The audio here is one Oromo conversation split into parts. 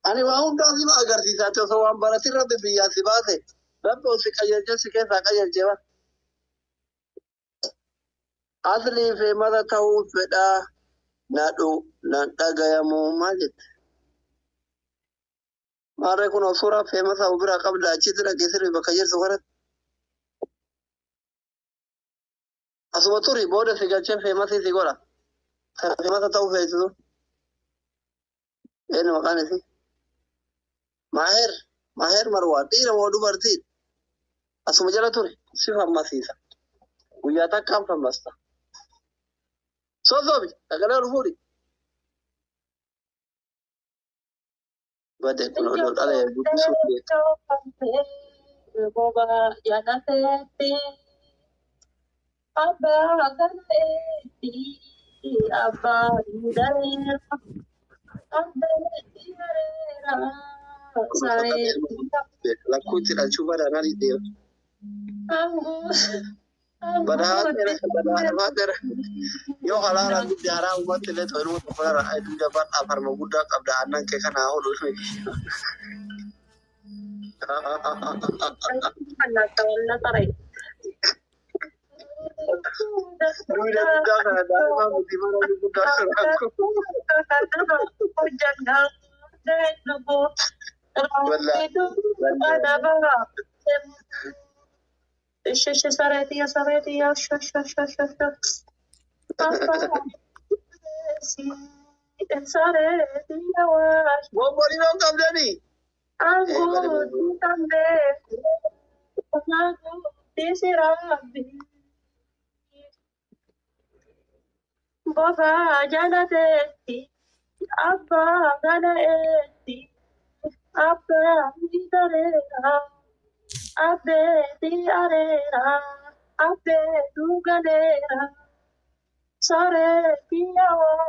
Ani waa hundaa sima agarsiisaati osoo waan baratin rabbi biyyaa si baase. Rabbi ol si qajeelchee si keessaa qajeelchee bara. Aslii feemata ta'uu fedhaa nadhu nan dhagayamuu maal jette? Maarree kun suuraa feemata of biraa qabda achitti dhaqee sirrii bakka jirtu kanatti. Asuma turi booda si galchee feemasii si godha. Kan feemata ta'uu feesisu. Eenyu maqaan isii? Maaher Maaher Marwaa dhiira moo dubartii? Asuma jala ture si fammasiisa. Guyyaa takkaan fammasta. Sosobi sagalee ol fuudhi. Bade kun odoo dhala guddisuu beeka. Lakkuu itti dhalchuu badaa naan deema. Badaa dheera badaa dheera. Yoo halaala guddaa haraa uumatti illee ta'u ilmoo tokko irra duuda bal'aa farma guddaa qabda aannan kee kana haa hodhu. Duuda guddaa kana daa'ima miti mana guddaa kana. Bobboliin qabdanii. Bofa jalateetti abbaa galaeetti abbaa miidhareera abbeetti areera abbeetu galeera sareetti yawaa.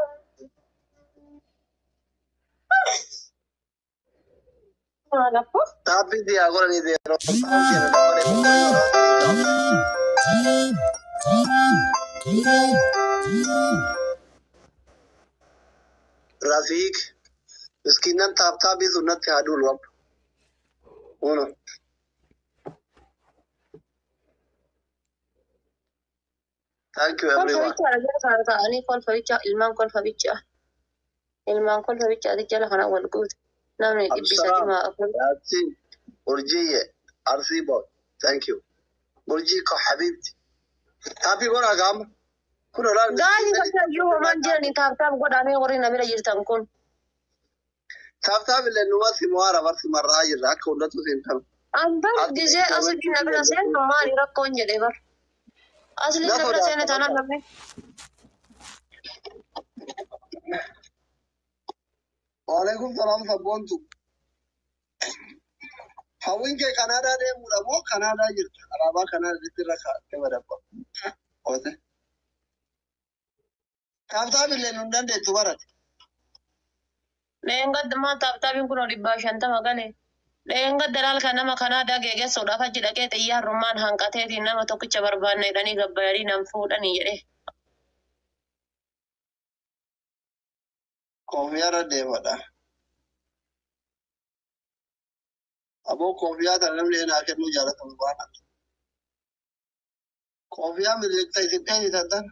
Maal abbaa? Taappi siyaa godhanii zeeroo. Rafiik miskiinan taaptaabii sun natti haa duulu abba. Uno. Thank you Kolfa everyone. bichaadha jala kana ta'anii kolfa bichaa ilmaan kolfa bichaa ilmaan kolfa bichaa ati jala kana wal guute namni dhibbi sadi Absalam. maa afur. Yasin. Urjiye. Arsii boy. Thank you. Urjii ko habibti. Taappii godhaa gaama. Kun olaal Gaazii miskiinan. bakka iyyuu homaan jiranii taaptaap godhamee warri na bira jirtan kun. Taaptaap illee numa simuwaara barsi marraa jirra akka hundatu siin talu. An bar gisee asli na bira seenu maali rakkoon jedhee bar. Asli Na na bira seene sodaata taanaan bakka. namni. Waalaikum salaam sabboontu. Hawwiin kee Kanaadaa deemuudha moo Kanaadaa jirta? Alaabaa Kanaadaa irra kaa'attee madabba. Oote. Taaptaap illee nun dandeettu barate. Leenga maa taaptaapiin kun 150 gale. Leenga dalaal kan nama Kanaadaa geeggessuudhaaf achi dhaqee xiyyaarrummaan hanqateetiin nama tokkicha barbaanna jedhanii gabbayanii nan fuudhanii jedhee. Koofiyyaarra deemadha. Aboo koofiyyaa kana namni naa kennuu jaalatamu waan akka. Koofiyyaa miliqxa isin dheenitan tan.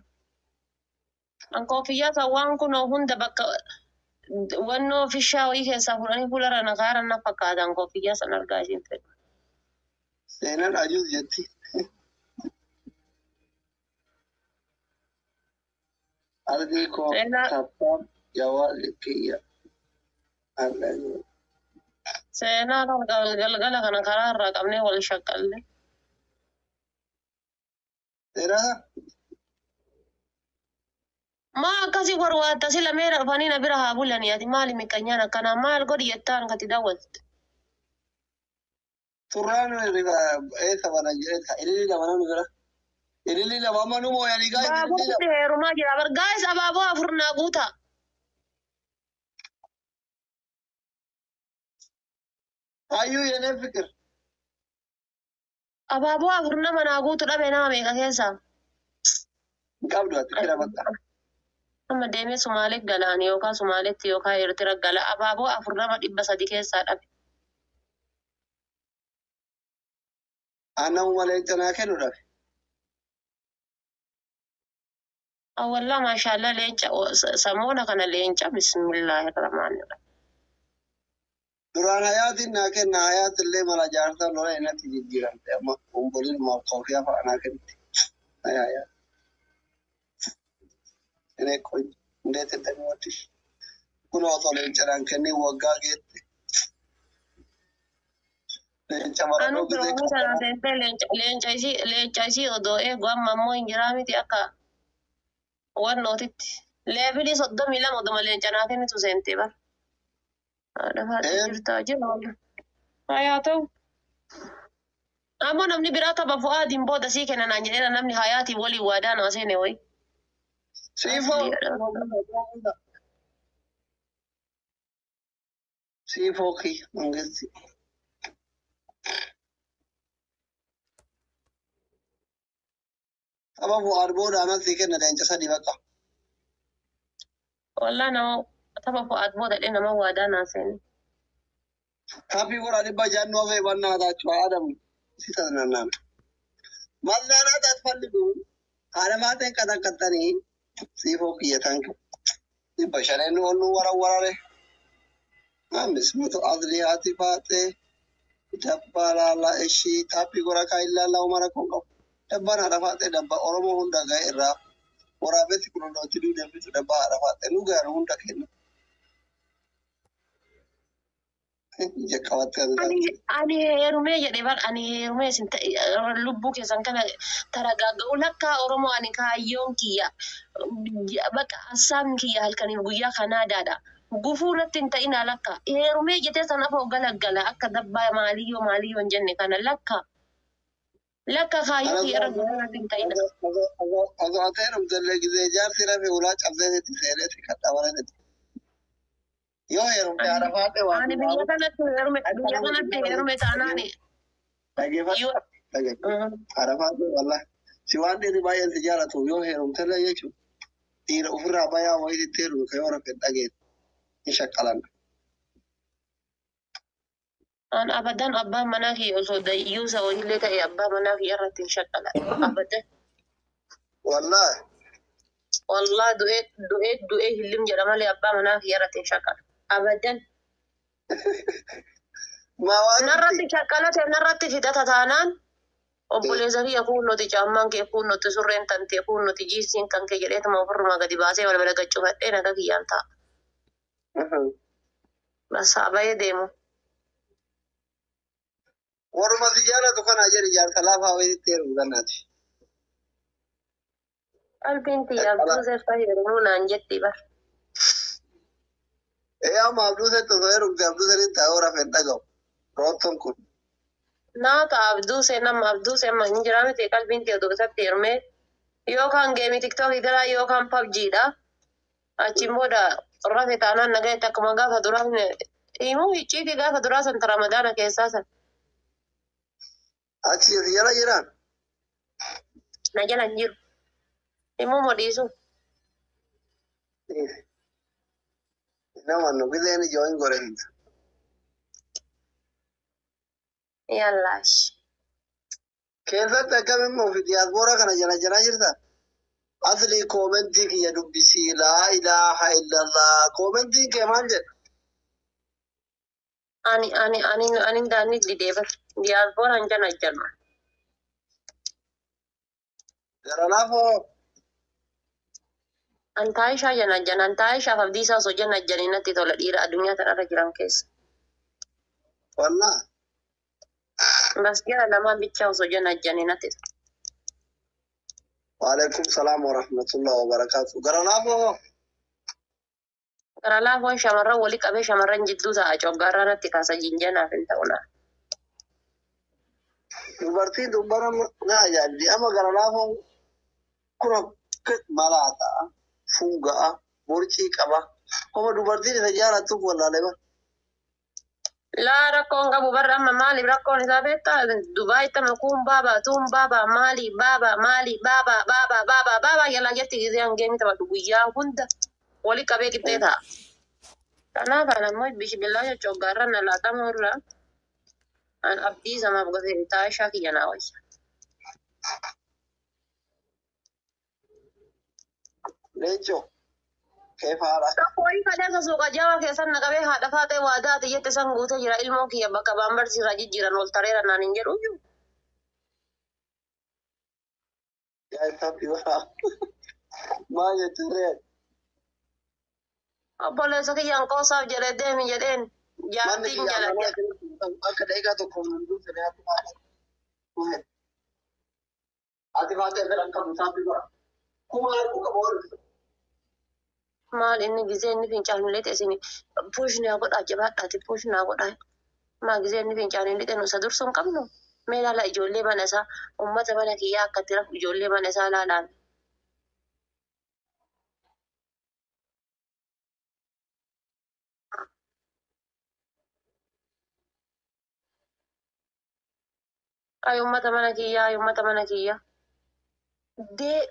An koofiyyaa san waan kunoo hunda bakka wannoo fishaa wayii keessaa fuudhanii fuularra na kaaran na fakkaatan koofiyyaa san argaa isheen fedhu. Seenaan ajuus jetti. Ardii koo Seenaa taaptaap jawaa kiyya. seenaa galgala kana karaa irraa qabnee wal shaqqalle. Seenaa Maa akkasii warwaatta sila meera dhufanii na bira haa bulanii ati maali miqqanyaan akkanaa maal godhi jettaan kati daawwatte. Turraan eessa bana jedhee ililli lama namni bira. Ililli lama amma nu mooyanii gaa'is ililli Baaburri lama. heerumaa jira bar gaa'is abaaboo afur naa guuta. Hayyuu yenee fikir. Abaaboo afur nama naa guutu dhabe nama meeqa keessaa. Hin qabdu ati kira bakka. Amma deemee Sumaalee galaan yookaan Sumaaleetti yookaan Eertira gala abaaboo afur nama 300 keessaa dhabe. Aannan leenca naa kennu dhabe. Awwallaa maashaallah leenca samoona kana leenca bismillahirrahmanirrahim. Duraan hayaatiin naa kenna hayaat illee mala jaarsaa lola inatti jijjiiramte amma omboliin koofiyaa fa'a naa kennite. Hayaa. እኔ ቆንጆ እንዴት እንደሚወድሽ kun osoo leencadhaan kennee waggaa geette. Leenca Anu maradoo gisee firoomu sana seentee leenca isii odoo eegu amma ammoo hin jiraa miti akka wannootitti. Leebilii 32 oduma leenca naa kennitu seentee bara. Haadha faatti jirtaa jira walla. Haa ta'u. Ammoo namni biraa tapha fu'aadiin booda sii kenna naan jedheera namni hayaatiin waliin waadaa nama seene wayi. Siifoo. Siifoo kiyya mangisti. Tapha fu'aad booda anas sii kenna leenca sadi baqa. Wallaa nama tapha fu'aad booda dhee nama waadaa naa seene. Taphii godhaa 600 hafee bannaa Adamu si tasinannaan. Mazzaanaat asfalligu haadha maateen qaxaqqaxxanii siifoo kiyya thank you. 500 ol nu warawwarare. 500 asli haati baatee dabbaa laallaa ishii taappii gora kaayillaa umara kun qabu. Dabbaan haadha faatee dabba Oromoo hunda ga'e irraa waraabessi kun hundootti duudee fitu dabbaa haadha faatee nu ga'an hunda kenna. Ija qabattee Ani heerumee jedhee bar ani heerumee isin lubbuu keessan kana taragaaga'u lakkaa Oromoo ani kaayyoon kiyya bakka assaabni kiyya halkaniif guyyaa Kanaadaadha. Gufuu irratti hin ta'inaa lakka heerumee jetee san afoo galaggala akka dabbaa maaliyyoo maaliyyoo hin jenne kana lakka lakka kaayyoo kiyya irra gufuu irratti hin ta'inaa. Osoo ati heerumtellee gisee jaarsi rafee ulaa cabsee sitti seenee si kadhabarate. Yoo heerumte haadha faatee waan Ani biyya kanatti heerume biyya kanatti heerume taanaani. Dhageeffadhu. Dhageeffadhu. Haadha faatee wallah. Si waan dhiirri baay'een si jaalatu yoo heerumtellee jechuun dhiira ofirraa bayaa wayii sitti heerume kan yoo rafe dhageettu ni shaqqalan. An abadan abbaan manaa kiyya osoo dayyuusa wayiillee ta'e abbaa manaa kiyya irratti hin shaqqalan. Abadan. Wallahi. Wallah du'ee du'ee du'ee hillim jedha malee abbaa manaa kiyya irratti hin shaqqalan. Abadan. Maa waan Narratti shaqqalate narratti fidata taanaan obboleessa kiyya kuunnoti caammaan kee kuunnoti surreen tantee kuunnoti jiisiin kan kee jedheetuma ofirrumaa gadi baasee balbala gaccufadhee naga kiyyaan ta'a. Basaa bahee deemu. Waruma si jaalatu kana jedhi jaarsa laafaa wayiitti heerumu gannaati. Qalbiin tiyya Abduu Seeffa heerumuu naan jetti bar. Ee amma Abduu Seetti osoo heerumte Abduu Seetti taa'ee rafee dhaga'u. Roottoon kun. Naata Abduu See nama Abduu See amma hin jiraa miti qalbiin tiyya oduu isatti heerumee yookaan geemii tiktookii galaa yookaan pabjiidha. Achiin booda rafe taanaan nagayetti akkuma gaafa duraa himuu icciitii gaafa duraa san ramadaana keessaa san Achi si jala jiraan. na jala hin jiru. Himuu moo dhiisu? Nama nu giseen ijoo godhe hin. Yallaash. Keessatti akkam immoo fi diyaaspoora kana jala jala jirta. Asli koomentii kiyya dubbisii laa ilaaha illallah. Koomentiin kee maal jedha? Ani ani ani ani daanii didee bar diyaaspooraan jala jalma. Gara laafoo Antaayishaa jana jana Antaayishaaf Abdiisaa osoo jana janii natti tola dhiira addunyaa tanarra jiran keessa. Wallaa. Bas jara lamaan bichaa osoo jana janii natti tola. Waalaikum salaam wa rahmatullah wa barakaatu. Gara laafoo Gara laafoon shamarran walii qabee shamarran jidduu ta'a coggaarraa natti kaasa jinjanaaf hin ta'u naa. Dubartiin dubbara na ajaa'ibdi. Amma gara laafoon kun akka malaa ta'a. Fuuga'a. Borcii qaba. Homa dubartiin isa jaalattuuf wallaalee bara. Laa rakkoon qabu barra amma maaliif rakkoon isaa beektaa? Dubaayitti amma kun baaba tuun baaba maali baaba maali baaba baaba baaba baaba jalaa jetti gisee hangeemi taphadhu guyyaa hunda wali qabee qixxee ta'a. Kanaaf an ammoo bishibillaa coccoggaarra na laaxamuu irra an abdii samaaf gosee taashaa kiyya naa wayya. Leencoo keef haadha. Tokko wayii kaleessa suuqa jawa keessan na qabee haadha faatee waadaati jette san guutee jira ilmoo kiyya bakka baambarsi irraa jijjiiran ol tareera naan hin jedhu iyyuu. Yaa isaatti bara. Maal jettee ree? Obboleessa kiyyaan qoosaaf jedhee deemi jedheen Manni jaartiin kiyya jala amanaa jiru akka daqiiqaa tokko hin dubbisne ati faatee. Ati faatee fedhan qabdu isaatti bara. Kuma arguu qaba warri. Maal inni gisee inni fincaanilee ta'e isin puush naa godhaa jabaadhaati puush naa godhaa. Maa gisee inni fincaanilee ta'e nu isa dursuu hin qabnu. Mee ilaala ijoollee mana isaa uummata mana kiyyaa akka itti rafu ijoollee mana isaa ilaalaan. Ay uummata mana kiyyaa ay uummata mana kiyyaa. Dee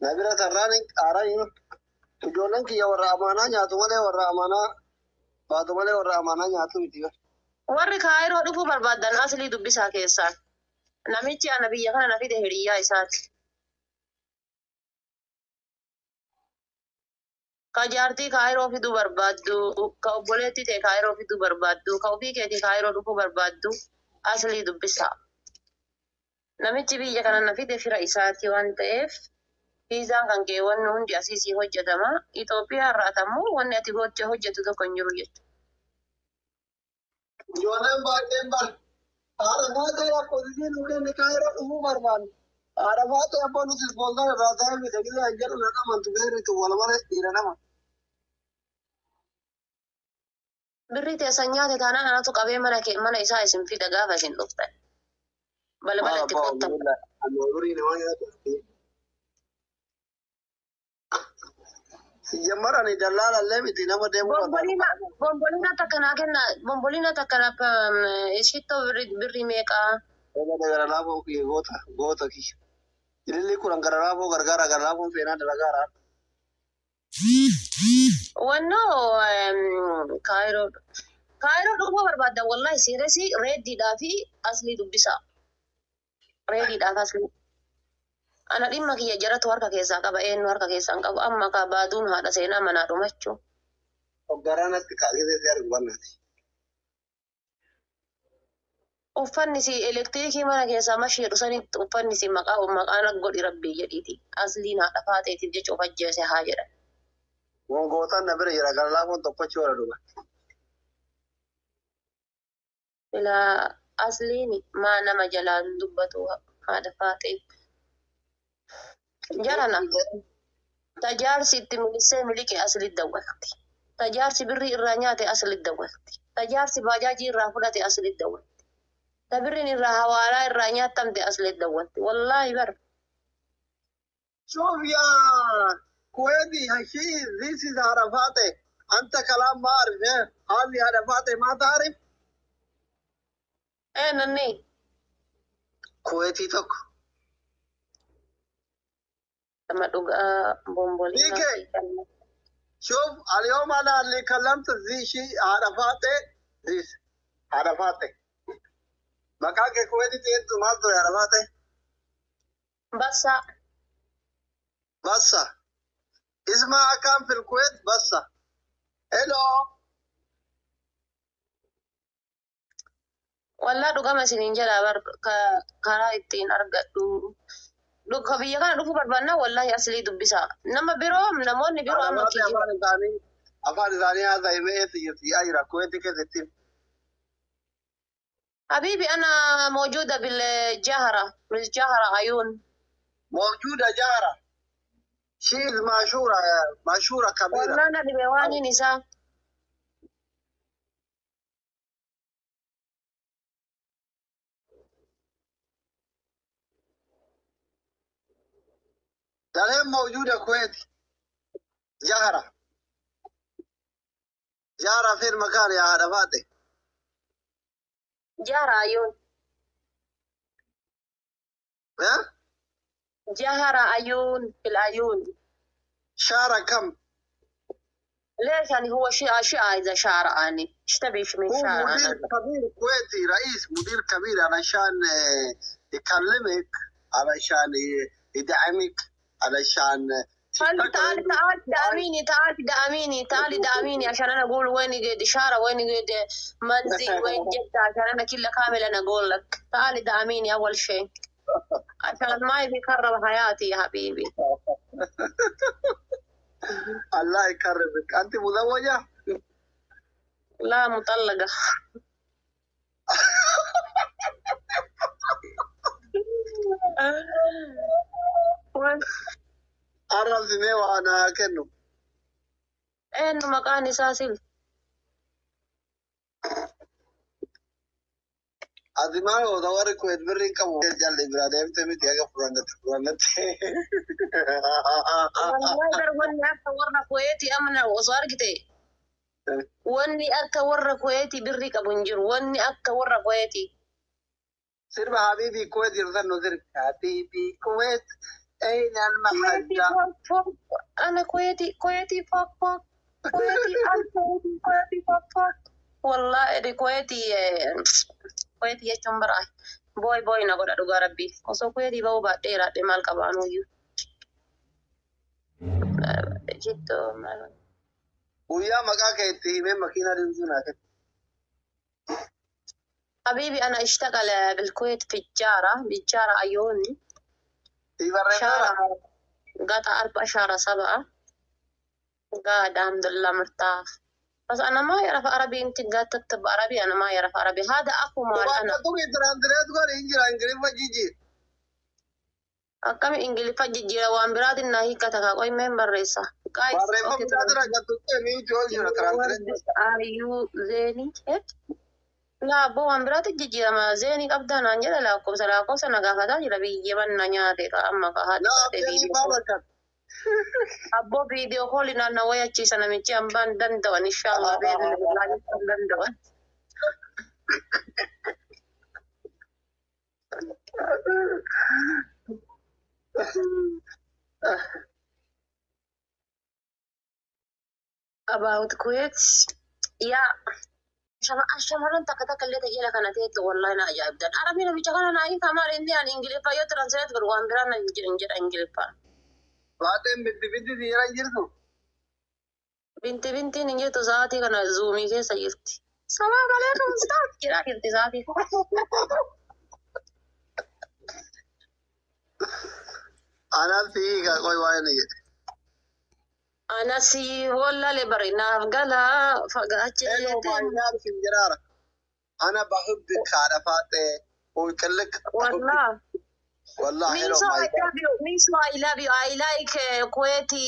Na bira tarraan qaaraan ijoolleen kiyya warra amaanaa nyaatu malee warra amaanaa baatu malee warra amaanaa nyaatu miti. Warri kaayiroo dhufuu barbaadan aslii dubbisaa keessaan. Namichi ana biyya kana na fide hiriyyaa isaati. Ka jaartii kaayiroo fiduu barbaaddu, ka obboleettii ta'e kaayiroo fiduu barbaaddu, ka ofii keetii kaayiroo dhufuu barbaaddu aslii dubbisaa. Namichi biyya kana na fide fira isaati waan ta'eef fiizaan kan kee wanni hundi asii sii hojjetama. Itoophiyaa irraa ammoo wanni ati gochee hojjetu tokko hin jiru jechuudha. Ijoolleen baay'een bar haadha faatee akkootii nu kenne kaayiroo dhufuu barbaanne. Haadha faatee abbaa nuti ispoonsar irraa ta'e miti gisee hin jedhu na amantu beeritu wal malee dhiira nama. Birrii teessan nyaate taanaan anatu qabee mana kee mana isaa isin fida gaafa isin dhuftan. Balbala itti qottan. Sijammar ani dallaalallee miti nama deemuu barbaadu. Bombolina bombolina takka naa kenna bombolina takka naaf ishittoo birrii meeqaa? Egaa gara laafoo kiyya goota goota kiyya. Ililli kudhan gara laafoo gargaara gara laafoon seenaa dalagaara. Wannoo kaayiroo kaayiroo dhufuu barbaadda wallahi siiresi reeddiidhaa fi aslii dubbisaa. Reeddiidhaaf aslii. Ana dhimma kiyya jaratu harka keessaa qaba eenyu harka keessaa hin qabu amma ka baaduun haadha seenaa manaa dhumachuu. Hoggaraa natti kaasisee si argu bannaati. Uffanni si elektirikii mana keessaa masheedhu sanitti uffanni si maqaa maqaan godhi rabbii jedhiiti. Asliin haadha faateetiif jecha of ajjeese haa jedhan. Wongootaan na bira jira gara laafoon tokkochi warra dhuga. Ilaa asliin maa nama jalaan dubbatu haadha faatee. Jarana tajaarsi itti milisee miliqe asliit dawwalti. Tajaarsi birrii irraa nyaate asliit dawwalti. Tajaarsi baajaajii irraa fudhate asliit dawwalti. Tabirriin irraa hawaalaa irraa nyaatamte asliit dawwalti. Wallaahi bar. شوف يا كويتي هشي this is عرفات أنت كلام ما أعرف هذه عرفات ما تعرف Ee nanni. كويتي تك Nama dhugaa bombolina. Hiike. شوف اليوم أنا اللي كلمت ذي شيء عرفات this عرفات مكان كويتي تيجي ما تقول عرفات Bassa. بس اسمها كان في الكويت بس هلو Wallaa dhugama isiniin jedha bar karaa ittiin argadhu. Dhuga biyya kana dhufuu barbaannaa wallaahi aslii dubbisaa. Nama biroo namoonni biroo amma عرفات kijiba. أفان إنساني أفان إنساني هذا يميز يجي كويتي كذا حبيبي أنا موجودة بالجهرة بالجهرة عيون. موجودة جارة شيء مشهورة مشهورة كبيرة. والله أنا بيواني نساء. دلهم موجودة كويتي جهرة. Jaara فين مكان يا haadha Faate? جهر عيون. Eh? جهر عيون في العيون. شارع كم؟ ليش يعني هو شيعة شيعة إذا شعر أني إيش تبي من هو شعر مدير أنا؟ كبير كويتي، رئيس مدير كبير، علشان يكلمك، علشان يدعمك، علشان تعالي تشتغل تعالي عنده. تعالي دعميني، تعالي دعميني، تعالي دعميني عشان أنا أقول وين قد إشارة، وين قد منزل، وين جدة، عشان أنا كله كامل. أنا أقول لك تعالي دعميني أول شيء عشان ما يبي يخرب حياتي يا حبيبي. الله يكرمك. انت مزوجة؟ لا، مطلقة. عرفت مي وانا كنه إنه مكاني ساسل. Ati maal goota? Warri Kuwait birrii qabu jalli biraa deemte miti haga furannatti furannatti. والله bar wanni akka warra Kuweeti amna osoo argite, wanni akka warra Kuweeti birrii qabu hin jiru, wanni akka warra Kuweeti. Sirba حبيبي Kuwait jirtan nu sirbi. حبيبي Kuwait أين كويتي المحجة؟ فوق فوق، أنا كويتي، كويتي فوق فوق، كويتي، أنا كويتي، كويتي فوق فوق. والله دي كويتي، كويتي jechuun bara booy booy na godha dhugaa rabbii. Osoo Kuweetii ba'uu baadhee jiraadhe maal qabaanuyyuu. Jitto maal. Guyyaa maqaa kee itti himee makiinaa deemsuu naa kenna. حبيبي أنا أشتغل بالكويت في الجارة، بالجارة عيوني. Sii barreesseera? شارع قطع 4 شارع 7. قاعد الحمد لله مرتاح، بس أنا ما يعرف عربي. أنت قاعد تكتب عربي، أنا ما يعرف عربي. هذا أخو مال أنا. Waan tuqi translate godhi, hin jira Ingiliffa jijjiir. Akkami Ingiliffa jijjiira? Waan biraatiin naa hiikkata kaa qoy meen barreessa. Guys, Barreeffama okay. biraa jira gattuqee miuti ol jira translate. Words are you zeeni? Laa abboo, waan biraatti jijjiirama. Zeenii qabdaa naan jedha, lakkoofsa lakkoofsa na gaafataa jira. Biyya banna nyaate kaa amma kaa haati Naa taate abdeetii viidiyoo. baabakan. Abboo, viidiyoo koolii naan na wayachiisa namichi hambaan danda'an, inshallah beekni billahi danda'an. About Kuwait, yeah. Shamarran takka takka illee tajaajila kana ta'etti wallahi na ajaa'ibdan. Arabii namicha kana naa hiika maal inni ani Ingiliffaa yoo translate godhu waan biraa na hin jedha Ingiliffaa. Baateen binti binti dhiira hin jirtu. Binti bintiin hin jirtu, sa'aatii kana zuumii keessa jirti. Salaam alaikum ustaaz jedhaa jirti sa'aatii kana. Anaan si hiika qoy waa inni jedhe. Ana si wallale bari naaf galaa fagaachee Hello jettee. my God sin jedhaara. أنا بحبك haadha Faatee. ويكلك بحبك. Wallah. والله Me hello so my I God. love you. Me so I love you. I like Kuwaiti,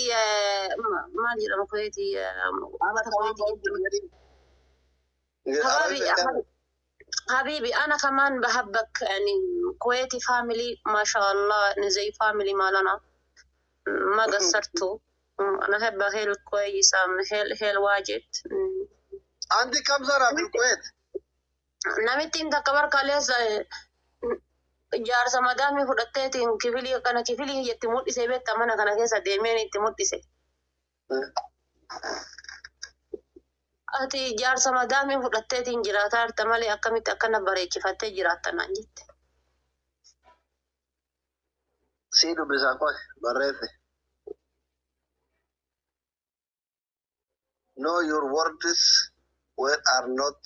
maal jedhama Kuwaiti, أنا uummata كمان Kuwaiti بحبك jechuudha. jedhi. حبيبي Arabii حبيبي أنا كمان بحبك، يعني كويتي family ما شاء الله زي family مالنا، ما قصرتوا. أنا أحب هيل كويسة، هيل هيل واجد. عندي كم سنة في الكويت؟ Namittiin takka barkaaleessa jaarsa madaamii fudhatteetiin kifilii kana kifilii itti mul'ise beekta, mana kana keessa deemeen itti mul'ise. Ati jaarsa madaamii fudhatteetiin jiraataa jirta malee akkamitti akkana bareechifattee jiraatta naan jette. Sii dubbisaa qoy barreesse. No, your words were are not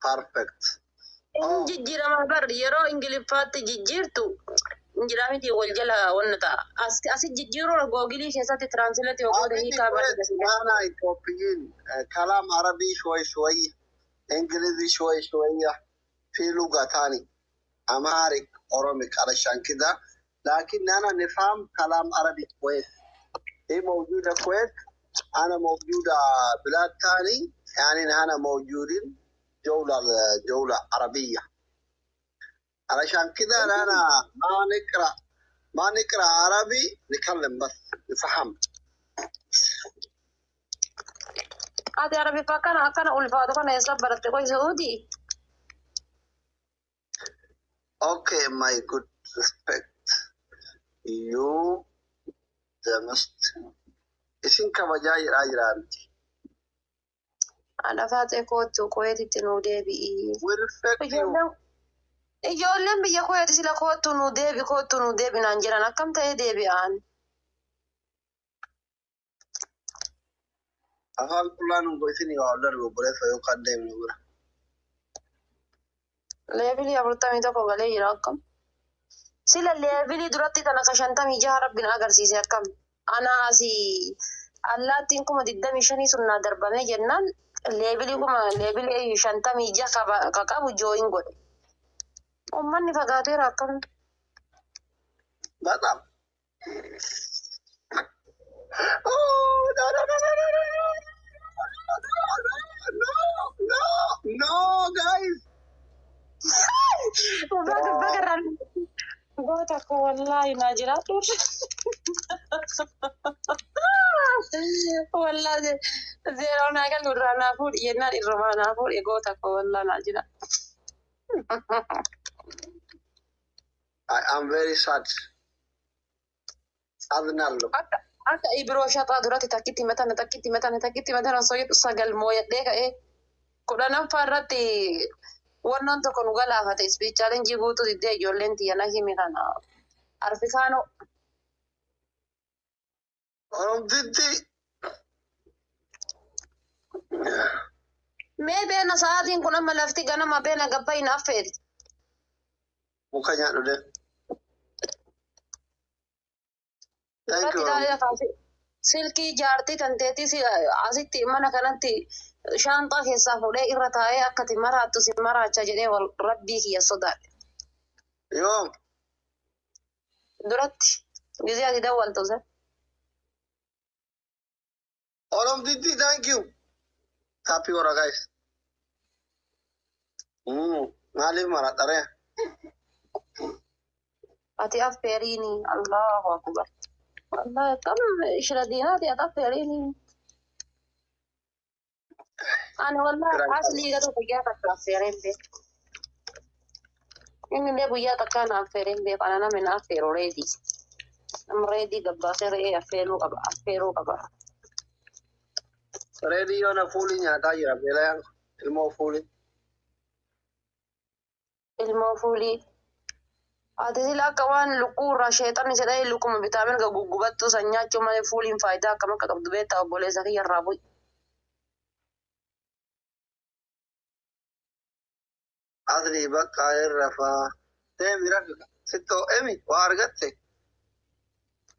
perfect. Inni Oh, jijjiirama bar, yeroo Ingiliffaatti jijjiirtu injiraamiti wal jala wanna ta'a. Asi jijjiiruun googilii keessatti translate yoo goote حبيبي hiikaa كويت barreessa. أنا إثيوبيين، كلام عربي شوي شوي، إنجليزي شوي شوية، في لغة ثانية Amharic، Oromic، علشان كده، لكن أنا نفهم كلام عربي كويس. هي موجودة الكويت، أنا موجودة بلاد ثاني، يعني أنا موجودين جولة جولة عربية، علشان كده أنا ما نقرأ عربي، نتكلم بس نفهم. Ati Arabiffaa akkana akkana ulfaatu kana eessa baratte qoy Sa'uudii? Okay, my good respect. You the must. Isin kabajaa jedhaa jira miti. Haadha Faaxee koottu Kuweetitti nuu deebi'i. We respect you. Ijoolleen biyya Kuweeti sila koottu nuu deebi koottu nuu deebi naan jedhan akkam ta'ee deebi'aan? Afaan qullaan nu isin waa ol darbe obboleessa yookaan deemnu bira. Leevilii 41 galee jira akkam. Sila leevilii duratti tana ka 56 rabbiin agarsiise akkam. Ana asii allaattiin 25,000 sun naa darbamee jennaan leevilii kuma leevilii 56 ka qabu jooyin godhe. Uummanni fagaateera akkam. በጣም. Oh, no, no, no, no, no, no, no, no, no, no, guys. Baga baga goota koo wallaahi naa jiraadhu. Wallaahi zeeroo naa galu irraa naa fuudhi jennaan irrumaa naa fuudhi goota koo wallaahi naa jira. I am very sad. አዝናለሁ። Akka ibiroo shaxaa duratti takkitti matana takkitti matana takkitti matana osoo jedhu sagal mooyadhee ka'ee kudhanaffaa irratti wannoon tokko nu galaafate speed challenge guutuu diddee ijoolleen tiyya na himi kana arfikaanoo. Oromtitti Mee beena sa'aatiin kun amma lafti ganama beena gabba hin affeeti. Muka nyaadhu deem. Thank you. Duratti taa'ee kaase silkii jaartii kan teetii asitti mana kanatti shaanxaa keessaa fuudhee irra taa'ee akka ati maraattu si maraacha jedhee wal rabbii kiyya sodaadhe. Yoom? Duratti gizee ati dawwaltu san. Oromtitti, thank you. Happy hora, guys. Maaliif maraadha? Ati affeeriini Allahu akbar. Wallahi akkam ishira diinaati ati affeeriini. Ani wallahi aslii garuu guyyaa takka affeereen beeku. Inni illee guyyaa takka na affeereen beeku. Ana nama na affeeru reedii. Nama reedii gabbaasee re'ee affeeruu qaba affeeruu qaba. Reedii yoona fuulii nyaataa jira beelayaan ilmoo fuulii. Ilmoo fuulii. Ati sila akka waan lukkuu irraa sheexanni jedhee lukkuma bitaa mirga guggubattuu san nyaachuu malee fuuliin faayidaa akkam akka qabdu beektaa obboleessa kiyya irraa bu'i. Asli bakka irra faa. Deemi rafika. Sittoo emi waa argatte.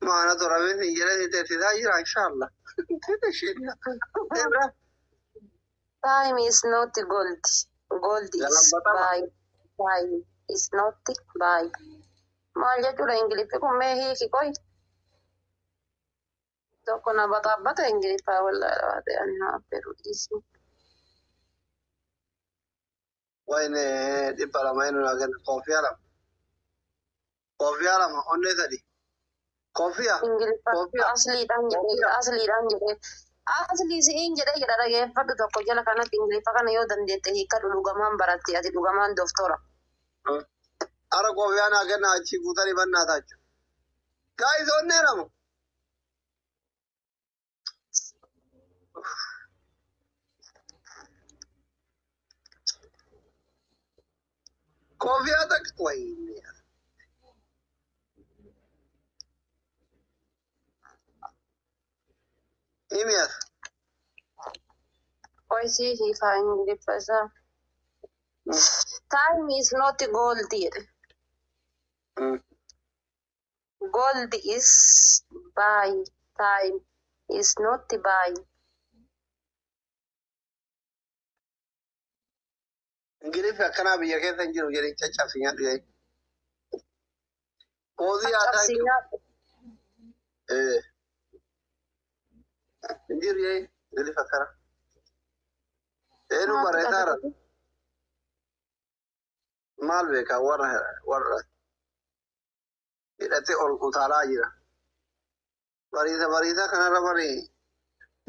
Maana tola miti jedhee si teessisaa jira inshallah. Deemi rafi. Time is not gold. Gold is Galambatama. Buy. Time is not buy. Maal jechuudha Ingiliffi kun mee hiiki qoy. Tokko na baxaabbata Ingiliffaa wallaahi dhawaate ani haa affeeru dhiisi. Wayne 200 eenyu naa kenna koofiyaa lama. Koofiyaa lama onnee sadi. Koofiyaa. Ingiliffa Koofiyaa. Asliidhaan jedhee Koofiyaa. Asliidhaan jedhee aslii si'iin jedhee jedha dhageeffadhu tokko jala kanatti Ingiliffa kana yoo dandeette hiikadhu dhugamaan baratte ati dhugamaan doktora. Ara koofiyaa naa kenna achii guutanii bannaa taachu. Guys, onnee lama. Koofiyaa takka wayne. Himias. Qoy sii hiikaa Ingiliffa isaa. Time is not gold jedhe. Gold is buy. Time is not buy. Ingiliffi akkanaa biyya keessa hin jiru jedhee caccabsi nyaadhu jedhee. Koofiyaa, thank you. Caccabsii nyaadhu. Hin jiru jedhee Ingiliffi akkana. Eenyu barreessaara? Maal beekaa warra hidhatee ol utaalaa jira. Bariisa bariisa kanarra barii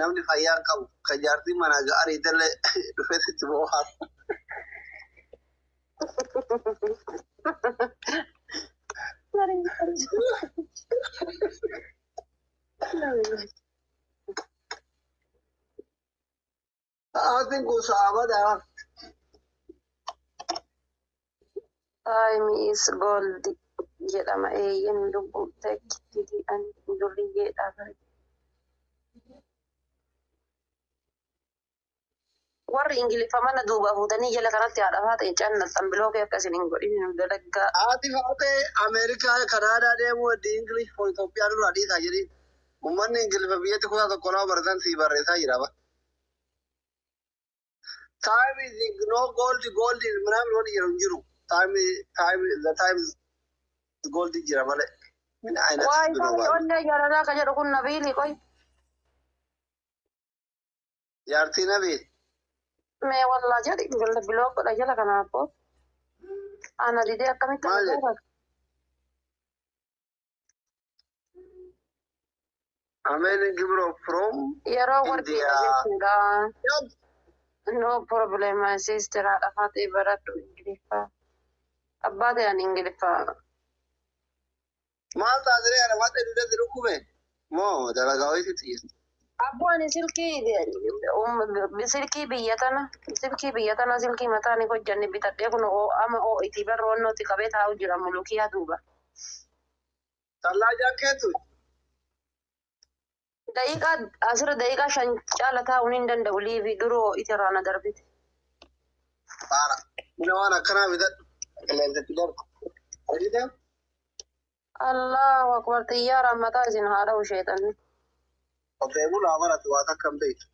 Namni fayyaa hin qabu kan jaartiin manaa ga'anii illee dhufee sitti boo'aa. Sa'aatiin kun sa'a badaa. Time is gold jedhama eeyyen lubbuu teekkitii ani durriyyeedha bare. Warri Ingiliffa mana duubaa fuutanii jala kanatti haadha faata cannattan bilookee akka isin hin godhin nu dalaggaa. Haati faatee Ameerikaa Kanaadaa deemuu heddi English for Itoophiyaa nurraa dhiisaa jedhiin. Uummanni Ingiliffa biyyatti kutaa tokko lama baratan sii barreessaa jira ba. Time is no gold gold ምናምን ወዲ jedhu hin jiru. Time time the time is gold jira malee. Min አይነት Waayee ብሎ tarii onnee jaalalaa ka jedhu kun nabiili qoy. Jaartii nabii. Mee wallaa jedhi jala biloo godha jala kanaafuu. Ana didee akkamitti Maal akka jedhu? gaafatu? Ameen Gibro from Yeroo warqiidha India. jechuudha. No problem my sister haadha faatee baradhu Ingiliffaa. Abbaa ta'an Ingiliffaa. Maal taasisee ana faatee dugda dhukkube? Moo dalagaa wayiitti xiyyeessa. Abboo ani silkii biyya tana silkii biyya tana silkii mataa ni hojjanne bitadhee kun ama itti barroonnootti qabee taa'u jira mulukiyaa duuba. Tallaa jaakkeetu. Daqiiqaa asirra daqiiqaa 5 caala taa'uun hin danda'u liivii duroo itirraa na darbite. Faara. Mina waan akkanaa bitadhu. Qilleensatti darbu. Hojjetan? Allahu akbar xiyyaaraan mataa isin haa dha'u sheexanni. Qotee bulaa baratu waa takka hin beektu.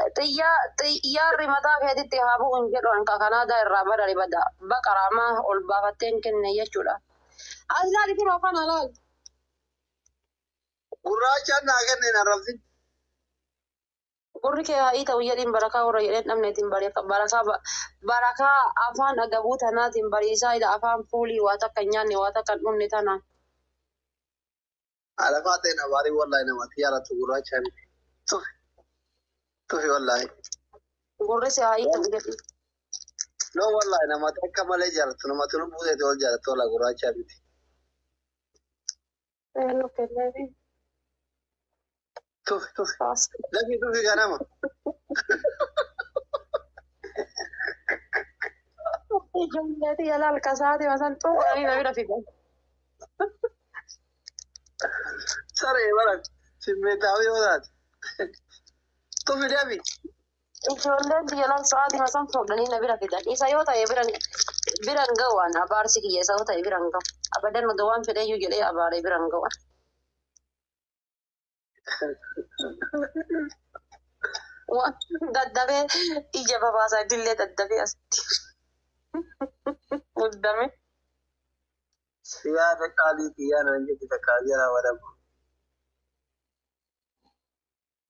Xiyyaarri mataa keetitti haa bu'u hin jedhu anka Kanaadaa irraa badari bada baqaraamaa ol baafattee hin kenne jechuudha. As laali firoo kana laali. Gurraachaan naa kenneen arrabsin. Gurri kee haa ta'u jedhiin barakaa warra jedheen dhabneetiin barakaa barakaa afaan agabuu tanaatiin bariisaa ila afaan fuulii waa takka hin nyaanne waa takka hin dhumne tanaan. Alafaa ta'een abaarii wallaahi namatti yaalatu gurraacha miti. Tufi. Tufi wallaahi. Gurri si haa ta'u jedhiin. No wallaahi namatti akka malee jaalatu namatti lubbuu ta'e ol jaalatu wallaahi gurraacha miti. Eenyu kenneefi? Tufi tufi. Lafi tufi ganama. Ijoolleeti yala halkasaati masan xuuqanii na bira figan. Saree bara simmeetaawii yoo taate. Tufi deebi. Ijoolleen biyya laal sa'aatii masan fuudhanii na bira fidan. Isa yoo ta'e biran ga'u waan abaarsi kiyya isa yoo ta'e biran ga'u. Abadan odoo waan fedheyyuu jedhee abaaree biran ga'u. Waan daddabee ija babaasaa illee daddabee asitti. Muddame. Yaada qaalii xiyyaa naan jetti takka jala wadabu.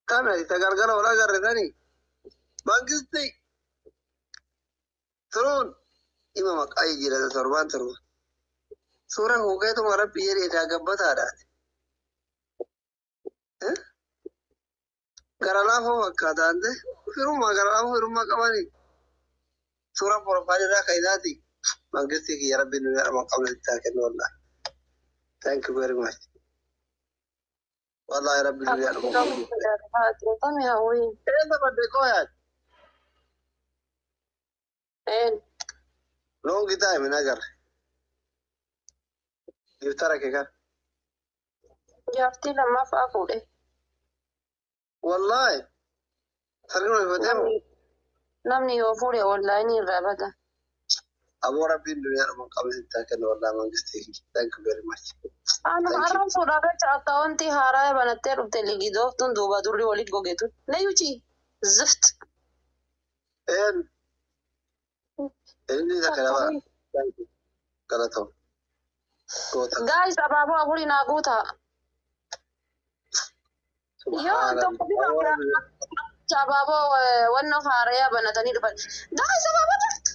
Kame ta galgala wal agarre sani. Mangisti turuun ima maqaa jijjiirata torbaan torba. Suura huuqeetuma rabbi jedhee daa gabbataadhaati. Gara laafoo fakkaataan ta'e firummaa gara laafoo firummaa qabanii. Suura porofaayilii irraa kan isaati. Mangisti kiyya rabbi nu yaadama qabna itti haa kennu wallaahi. Thank you very much. Wallahi rabbi nu yaadama qabna. Tami hawwii. Eessa badde koo yaad? Een. Long time hin agarre. Giftara kee kana. Jaartii lammaffaa fuudhe. Wallahi. Sargi ulfatee moo? Namni yoo fuudhe onlaayinii irraa bada. Aboo rabbiin duniyaa dhuma qabne sitti haa kennu wallahi mangistii kiyya. Thank you very much. Anuma Thank you. arran fuudhaa jecha akkaawwantii haaraa banattee dhufte ligidooftuun duuba durri walitti gogeetu. Nayyuchi zift. Een inni isa kana bara. Thank you. Galatoo. Goota. Gaayis abaaboo afurii naa guutaa. Yoo Subhaanallah. tokko bifa Aboo rabbiin. abaaboo wannoo haarayaa banatanii dhufan. Gaayis abaaboo jirtu.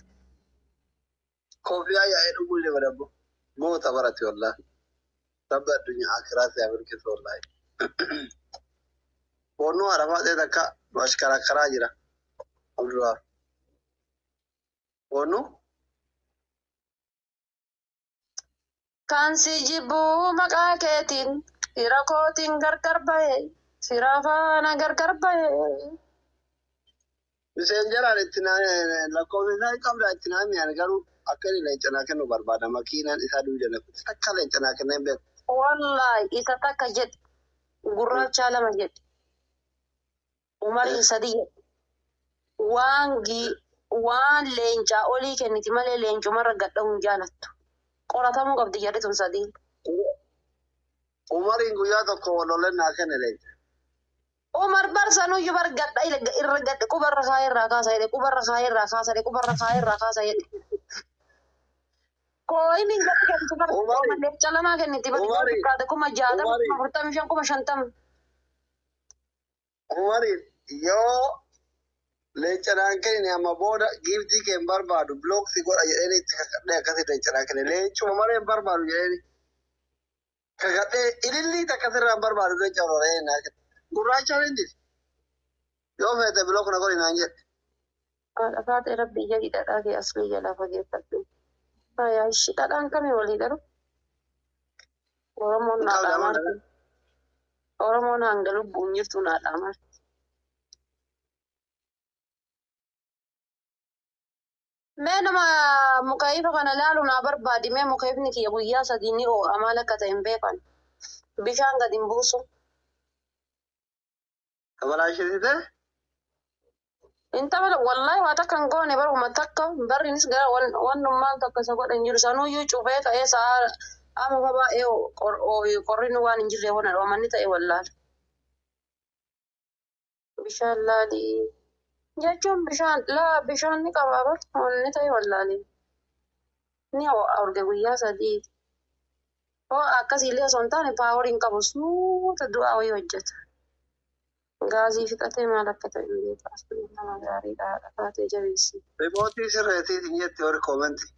Kofiyaa yaa'ee dhuguu illee badabbo. Goota barate wallahi. Rabbi addunyaa akiraa si haa milkeessu wallaahi. Boonnuu arafaa ta'e takka nu ashkarakkaraa jira. Abdullahi. Boonnuu Kan si jibbuu maqaa keetiin fira kootiin gargar bahe fira faana gargar bahe. Miseenjaraan itti lakkoofsa isaa hin qabda itti naa mi'aan garuu akka inni leenca naa kennu barbaada. Makiinaan isaa duwwaa takka leenca naa kennee hin beeku. Wallaahi isa takka jedhe gurraacha lama jedhe umariin sadi jedhe waan waan leencaa olii kenniti malee leencumarra gadha'uu hin jaalattu. Qoratamuu qabdi jarri tun sadiin. Umariin guyyaa tokko waloleen naa kenne leenca. Umar barsanuyyuu bar gadha irra gadhe qubarra kaayee irraa kaasa jedhe qubarra kaayee irraa kaasa jedhe qubarra kaayee irraa kaasa jedhe. Kooyini gadi kennitu bar Umari leenca lamaa kenniti bar yoo Umari xiqqaate 60,000 Umari 45,000 50,000. Umariin yoo leenca naan kennine amma booda giiftii kee hin barbaadu bilooksii godha jedheen itti kakadhee akkasii leenca naa kenne leencuma malee hin barbaadu jedheen kakadhee ilillii takka sirraa hin barbaadu leenca hororee naa kenne. Gurraachaan hin jiru. Yoo feete bilook na godhi naan jedhe. Haadha faatee rabbi jedhi dhadhaa kee aslii jalaa fageeffadhu. Faayaa ishii dhadhaan kamii walii garuu Oromoon Hin qabda naadhaa amma marti. dhadhaa. Oromoon hanga lubbuun jirtu naadhaa marti. Mee nama mukaayifa kana laalu naa barbaadi. Mee mukaayifni kiyya guyyaa sadii ni oo'a maal akka ta'e hin beekan. Bishaan gad hin buusu. Kabalaashitite? Inta bala wallahi waa takka hin goone baruma takka barrinis gara wannummaan takka isa godhan jiru sanuyyuu cufee ka'ee sa'a amma fa baay'ee qorri nu waan hin jirre hona dhoomanni ta'e wallaala. Bishaan laalii jechuun bishaan laa bishaan ni qabaa bar wanni ta'e wallaalee ni ho'a orge guyyaa sadii. Ho'a akkasiillee osoo hin taane paaworii hin qabu suuta du'aa wayii hojjeta. Gaazii fixatee maal akka ta'e hin beeku. Asliin nama gaariidha haadha taatee jabeessi. Ripootii sirreetii hin jetti warri koomentii.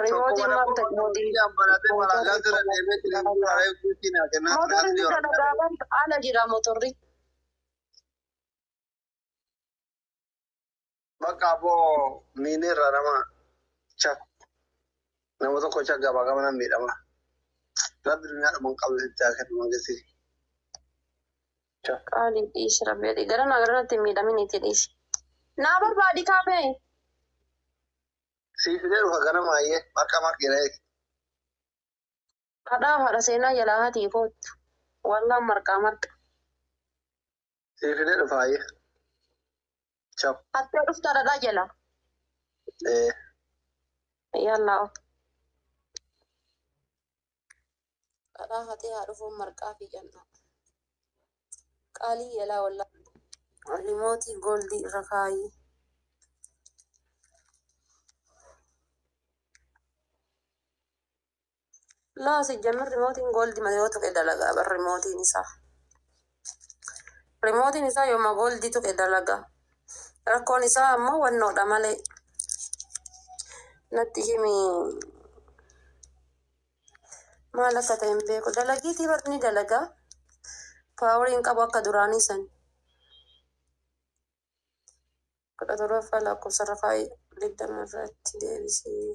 Rimootiin maal ta'e mootii Motorri motorri ni dalagaa bar ala jira motorri. Bakka aboo miinirra nama cha nama tokko cha gabaa gama miidhama. Rabbi duniyaa dhuma hin qabne sitti haa kennu mangisi. Qaalii dhiisi rabbi gara naa garanatti hin miidhamin itti dhiisi. Naa barbaadi kaafee. Sii fidee dhufa ganama ayyee marqa marqeera eegi. Hadhaa haadha seenaa jalaa hatii koottu. Wallaan marqaa marqa. Sii fidee dhufa ayyee. Cha. Hattee dhufta dhadhaa jala. Ee. Yallaa of. Dhadhaa hatee haa dhufuun marqaa fi jannaa. Qaalii yalaa wallaa. Rimootii gooldii irra kaayii. Laa sijjamir rimootiin gooldii malee yoo tuqe dalagaa bar rimootiin isaa. Rimootiin isaa yooma gooldii tuqe dalagaa. Rakkoon isaa ammoo wannoodha malee. Natti himi maal akka ta'e hin beeku. Dalagiitii bar ni dalagaa. Paawuriin qabu akka duraanii san. 17ffaa lakkoofsa irra kaayii 20 irratti deebisii.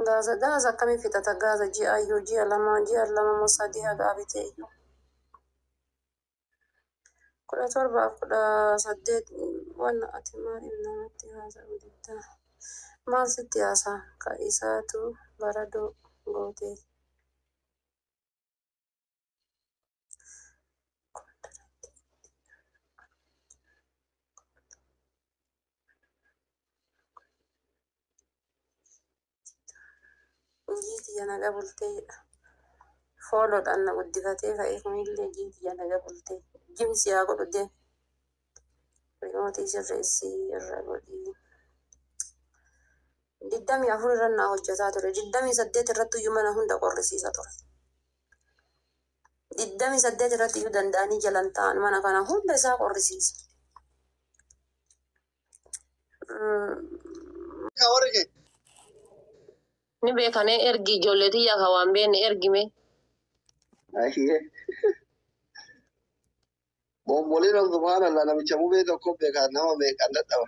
Gaaza gaaza akkamii fixata gaaza ji'a iyyuu ji'a lama ji'a lama moo sadii hagaa bitee iyyuu. 17f 18 wanna ati maaliif namatti haasa'u diddaa? Maal sitti haasa'a? Ka isaatu baradoo gootee. Jiitiyya naga bultee jedha. Fooloodhaan na guddifatee ka'ee kunillee jiitiyya naga bultee. Jimsi haa godhu deem. Rimootii sirreessii irra godhii. 24 irra naa hojjetaa ture. 28 irratti iyyuu mana hunda qorrisiisa ture. 28 irratti iyyuu danda'anii jalan ta'an mana kana hunda isaa qorrisiisa. Warri kee Ni beekanee ergi ijoollee tiyyaa ka waan beekne ergime. Ayyee. Bomboliinoon subhaanallah namicha mubee tokko beekaa nama meeqaan dadhaba.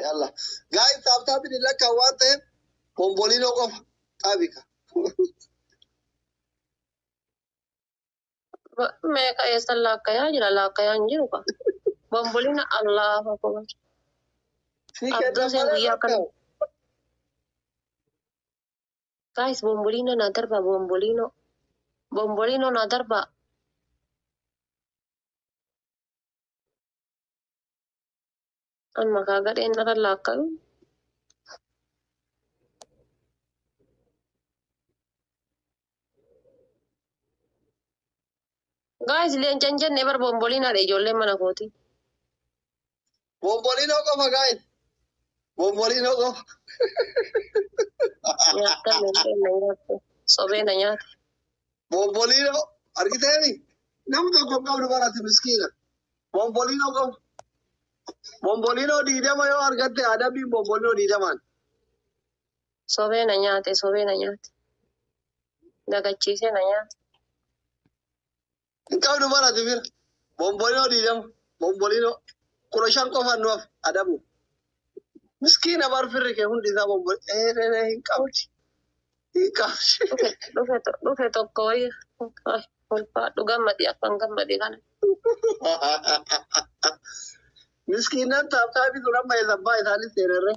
Yalla. Gaa'if taaptaapin hin lakkaa'u waan ta'eef bomboliinoo qofa qaabika. Meeqa eessan laakkayaa jira laakkayaa hin jiru ka. Bomboliina Allahu akbar. Si Abduu kennan seen malee guyyaa akkana. lakkaa'u. Guys, bomboliina na darba bomboliino. Bomboliino na darba. An maqaa gadheen narra laakkayu. Guys, leenca hin jenne bar bomboliinaadha ijoolleen mana kooti. Bomboliinoo qofa gaa'if. Bomboliinoo qofa. Nyaata leenceen na nyaatte. Sobee na nyaate. Bomboliinoo argiteemi? Namni tokko hin qabdu barate miskiina. Bomboliinoo qofa. Bomboliinoo 20 yoo argatte adabbiin bomboliinoo 20n. Sobee na nyaate sobee na nyaate. Dagachiisee na nyaate. Hin qabdu barate bira. Bomboliinoo 20. Bomboliinoo 15 qofaan nuuf adabu. Miskiina bar firri kee hundi isaa bomboliinoo hin qabdi. Hin qabdi. Dhufe dhufe dhufe tokko wayii. Ulfaadhu gammadi akkan gammade kana. Miskiinan taaptaabii sun amma eessabbaa isaanis seenerre.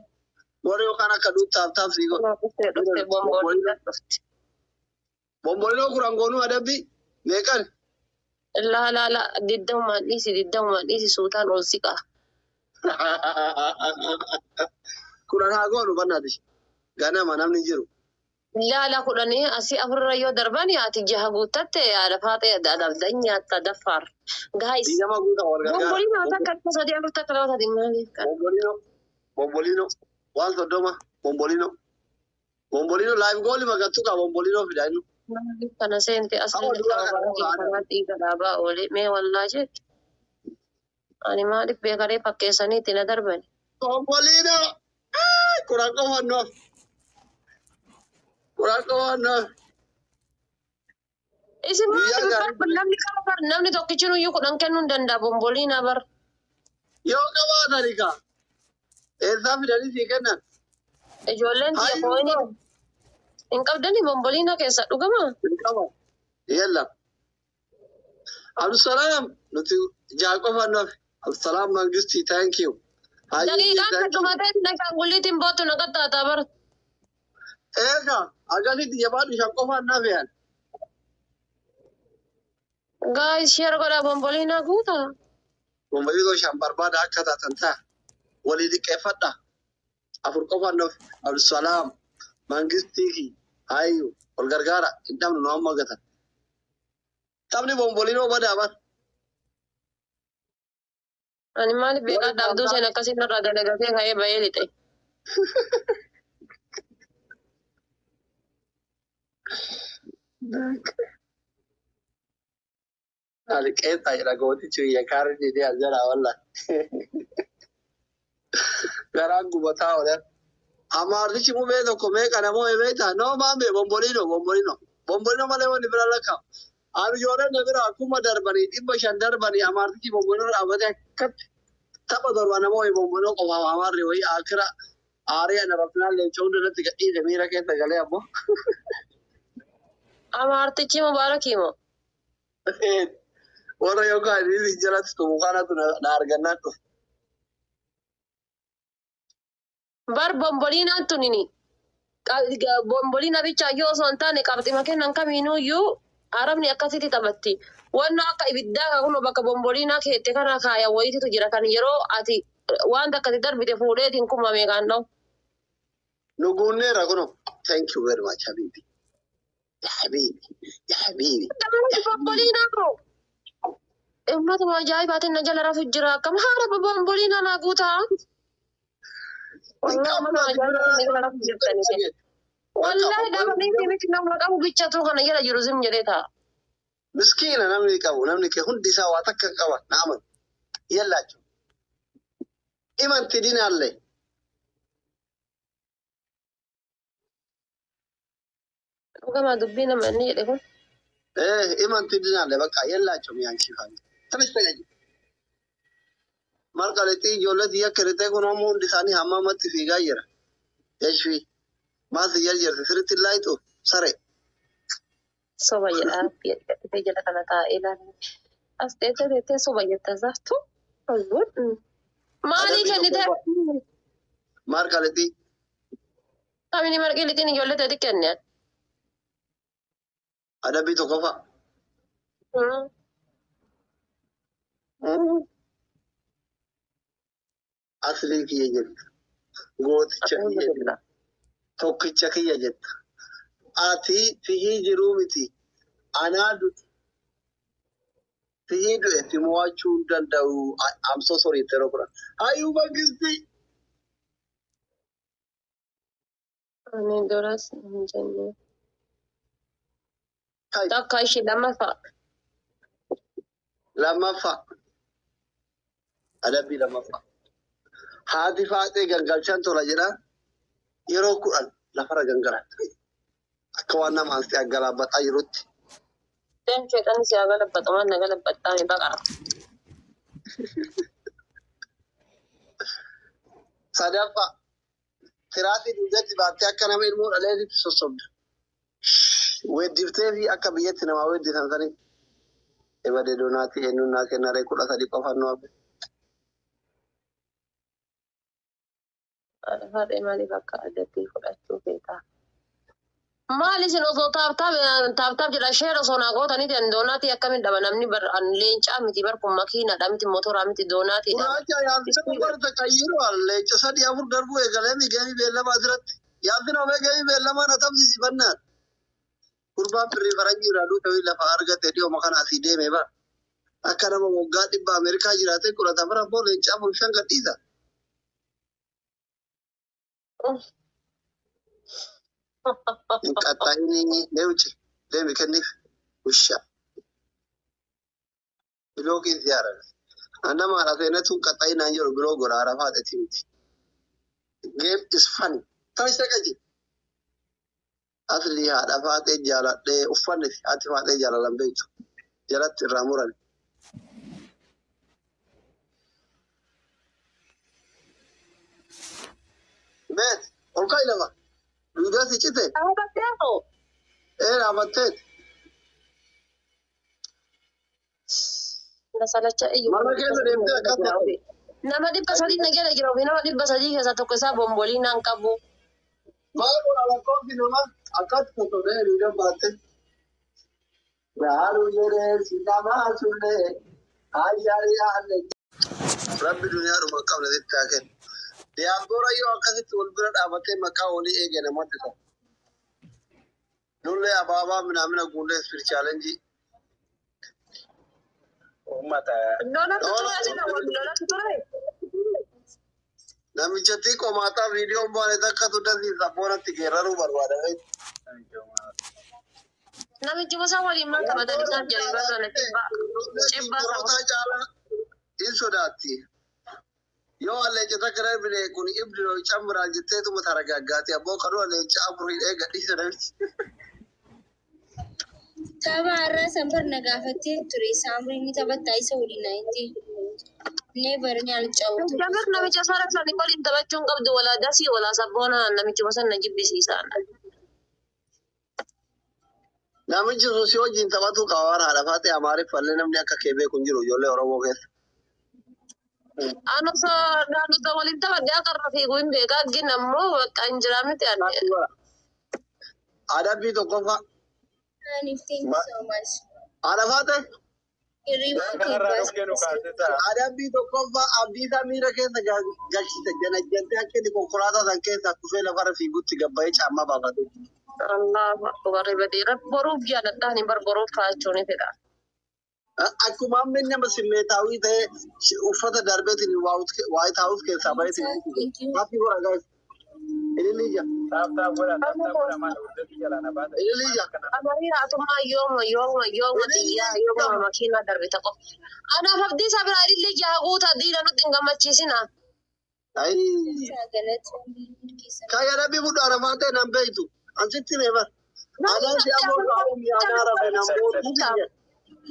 Warri yookaan akka duut taaptaap sii godhu. Dhufte dhufte bomboliina dhufte. Bomboliinoo 10 goonuu adabbii meeqan? Laa laa laa diddamumaan dhiisi diddamumaan dhiisi suutaan ol siqaa. 10 haa goonu bannaati. Ganama namni hin jiru. Laa laa 10 asii afurra yoo darban ati jaha guuttatte haadha faaxee adabdan nyaatta daffaar. Guys, 20 guutaa wal gargaara. bomboliina takka takka sadii afur takka lama sadii maaliif kana? Bomboliinoo bomboliinoo waan 30 bomboliinoo bomboliinoo laayif gooli magattu qaba bomboliinoo fida inni. Maaliif kana seente Amma asliin dura sababa kana kiyya haadha. kanaa dhiiga dhaabaa oole mee wallaa jetti. Ani maaliif beekaree fakkeessanii itti na darbani? Bomboliinoo 10 qofaan nuuf 10 qofaan nuuf. Isin Guyyaa maaliif gaarii bar namni qaba bar namni tokkichi iyyuu 10 kennuu hin danda'a bomboliina bar. Yoo qabaatani kaa eessaa fidanii sii kennan. Ijoolleen tiyya Hayyuu koo'inii koo hin qabdani bomboliina keessa dhugama. hin qaban. Yalla. Abdusalaam nuti ja'a qofaan nuuf. Abdusalaam Mangistii thank you. Hayyuu Daqiiqaan thank you. takkumatee na shaangulliitiin boottu na qaxxaataa bar. Eega akkasitti jabaadhu 5 qofaan naaf yaan. Guys, share godhaa bomboliina guutaa. Bomboliinoo 5 barbaada akka taatan ta'a. Walii liqeeffadha. 4 qofaan nuuf. Abdusalaam Mangistii fi Hayyuu wal gargaara hin dhabnu nu amma gatan. Taphni bomboliinoo badaa bar. Ani maaliif Warri beekaa dhaabduu taaptaa seen akkasiin narraa dalagatee ka'ee bahee lixe. Liqeessaa jedha gootichi biyya kaarri didee as jalaa walla. Garaan gubataa oolan. Amaartichi mubee tokko meeqa namoo beektaa? Noo maame bomboliinoo bomboliinoo. Bomboliinoo malee wanni bira lakkaa'u. Ani ijoolleen na bira akkuma darbanii 500 darbanii amaartichi bomboliinoo dhaabbatee akkatti tapha torba namoo bomboliinoo qofaaf amaarri wayii akira aarii ana rafnaan leenca hunda irratti gadhiise miira keessa galee ammoo. Amaartichi mubaarakii moo? Warra yookaan inni jalatti tumu kanatu na argannaan dhufe. Bar bomboliinaan tunini. Bomboliina bicha iyyuu osoo hin taane qabxima kennan kamiinuyyuu arabni akkasitti taphatti. Wanna akka ibiddaa kan kun bakka bomboliinaa keette kana kaayan wayititu jira kan yeroo ati waan takka itti darbite fuudheetiin kuma meeqaan dha'u. Nu guunneera kuno. Thank you very much habibi. Ya habibi. Ya habibi. Bomboliinaa koo. Uummatuma ajaa'ibaatiin na jala rafu jira akkam haara bomboliinaa naa guutaa. Hin Wallahi qabnu uummatuma ati bira ajaa'ibaatiin na jala rafu jirtan isin. Wallahi dhabanii miti nama qabu bichatu kana jala jiru sim jedhee ta'a. Miskiina namni qabu namni kee hundi isaa waa takka qaba naaman. Yallaachu. Imanti dinaallee. Dhugamaa dubbii nama inni jedhe kun. Imanti dinaalle bakka yellaachum yaanchi faani. Tanis ta'e marqaletti ijoollee xiyya kiritee kun ammoo hundi isaanii hamma ammatti fiigaa jira. Yashfi maas jarjarti sirriitti laayitu sare. Soba jedhaa jedhee jala kana taa'ee ilaalu. As teessee teessee soba jetta zaaftu. Maalii kennite? Marqaletti Kamini marqii lixiin ijoollee teeti kenne. Adabbii tokkoffaa. Aslii kiyya jetta. Gooticha kiyya jetta. Tokkicha kiyya jetta. Ati fihii jiruu miti. Anaa du'e. Fihii du'e si mo'achuu hin danda'u. I'm so sorry yeroo kudhan. Hayyuu mangistii. Ani duras hin jenne. Kai Takka ishee lammaffaa. Lammaffaa. Adabbii lammaffaa. Haati faaxee gangalchaan tola jedha. Yeroo 10 lafarra gangalatti. Akka waan nama ansii aggalaabaxaa jirutti. Deem sheexanni si haa galabbatu maal na galabbattaa mi baqara. Sadaffaa. Firaatii dugdatti baattee akka nama ilmoo dhaleetitti sossobda. Weeddiftee fi akka biyyatti namaa weeddisan sanii. Ebadee doonaatii eenyuun naa kennaree 13 qofaan nu hafe. Haadha maaliif akka adabbii fudhachuu feetaa? Maal isin osoo tap tap tap tap jedha share osoo naa gootanii ta'an doonaatii akkamiin dhaba namni bar an leencaa miti bar kun makiinaadha miti motoraa miti doonaatiidha. Gurraacha yaabsina barta qayyiruu leenca sadii afur darbuu eegalee mi geemii beellamaa asirratti. Yaabsina omee geemii beellamaa na tamsiisi bannaan. Gurbaan birrii faranjii irraa duuta lafa argate dhiyooma kana asii deeme bara. Akka nama waggaa 100 Ameerikaa jiraatee kudha afur abboo leenca afur shan gadhiisa. Hin qaxxaa'inii deemci deemi kenniif usha. Bilookiin siyaara. Nama haadha seenatu hin qaxxaa'inaan jedhu biloo godha haadha faaxeeti miti. Game is funny. Tanis dhaqaji. Asli haadha faaxee jaaladhee uffanni haati faaxee jaalalan beektu. Jalatti irraa muran. Beet ol ka'i lafa. Duudaa si cite. Dhaabattee hoo? Ee dhaabatteet. Nasalacha iyyuu. Mana keessa deemtee akkas ta'e. Nama 300 na jala jira ofii nama 300 keessaa tokko isaa bombolii naan qabu. Maal godha lakkoofsi namaa akkas tottolee hiriiraan baatte. Yaalu jedhee si namaa sullee ayyaari yaalle. Rabbi duniyaa dhuma hin qabne sitti haa kennu. Diyaaspoora yoo akkasitti wal bira dhaabatee maqaa walii eege namatti tola. Nullee abaabaa minaamina guullee ispir chaalenjii. Uummata. Lolatu ture asirra wal lolatu ture. Namichatti qomaataa viidiyoon baane takkatu dasiisa boonatti geeraruu barbaada. Namichi gosa waliin maal taphatan isaan jedhee barbaada cibbaa. Cibbaa saba. Korota caalaa hin sodaatti. Yoo leenca takka darbine kun ibdino cambiraa jetteetuma taragaaggaati abboo kanuma leenca afur hidhee gadhiisa namichi. Tapha har'aa sanbar na gaafattee ture. Saamrii ni taphattaa isa waliin naa hin Never ni alcaawwatu. Jamir namicha sara sani waliin taphachuu hin qabdu walaa dasii walaa sabboona namichi gosa na jibbisiisaan. Namichi sun si wajjin taphatu qaba waan haadha faatee Amaariffallee namni akka kee beeku hin jiru ijoollee Oromoo keessa. Anu osoo naannoo waliin taphadhee akka irra fiigu hin beekaa gin ammoo bakka hin jiraa miti ani. Adabbii tokkoffaa. Aniif thank you so much. Haadha faatee Hirriba kee Kanarraa dhukkee nu baasee. kaasisa. Adabbii tokkoffaa abdiisaa miira keessa galchite janajjantee akka inni konkolaataa san keessaa kufee lafarra fiigutti gabbayee caammaa baafate. Allahu akbar badii boruuf jaaladhaan hin bar boruuf kaa'achuu ni fedha. Akkuma amma inni nama simmeetaawii ta'ee uffata darbeetiin White House keessaa baheetiin. Thank you. Happy godha guys. Ililija. Tap tap godha tap tap godha maal hordofii jalaa na baasa. Ililija. Amarii hatummaa yooma yooma yooma xiyyaa yooma makiinaa darbita qofa. Anaaf abdii isaa biraa ilillee jaha guutaa diina nutti hin gammachiisina. Ayi. Galatoomii keessa. Kaya rabbi mudhu arafaa ta'e nan beektu. Ansitti mee bar. Anaan si ammoo kaa'uun yaanaa rafe namoota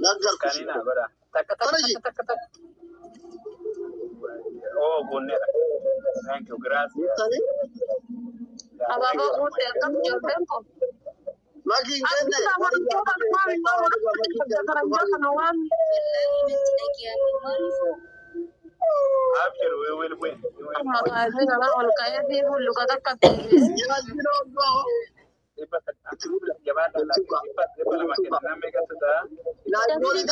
naggarkushi. Kanina godha. Takka takka Tanaji. takka takka. Oh, guunneera. Thank you. Gracias. Guuttanii Abaaboo guutte akkam ijoolleen kun. makiin kenne Abdiisaa warri waan gaafate waan waan kana waan Wallaahi natti dhaga'ame maaliifoo? Abshir, we will win. We will win. maqaa nama ol ka'ee fi hulluqa takka ta'e. nyaachina obbaa Dhibba itti guddaa jabaadha itti laakiin dhibba 200 kenna namni meeqatu ta'a? Laajoolii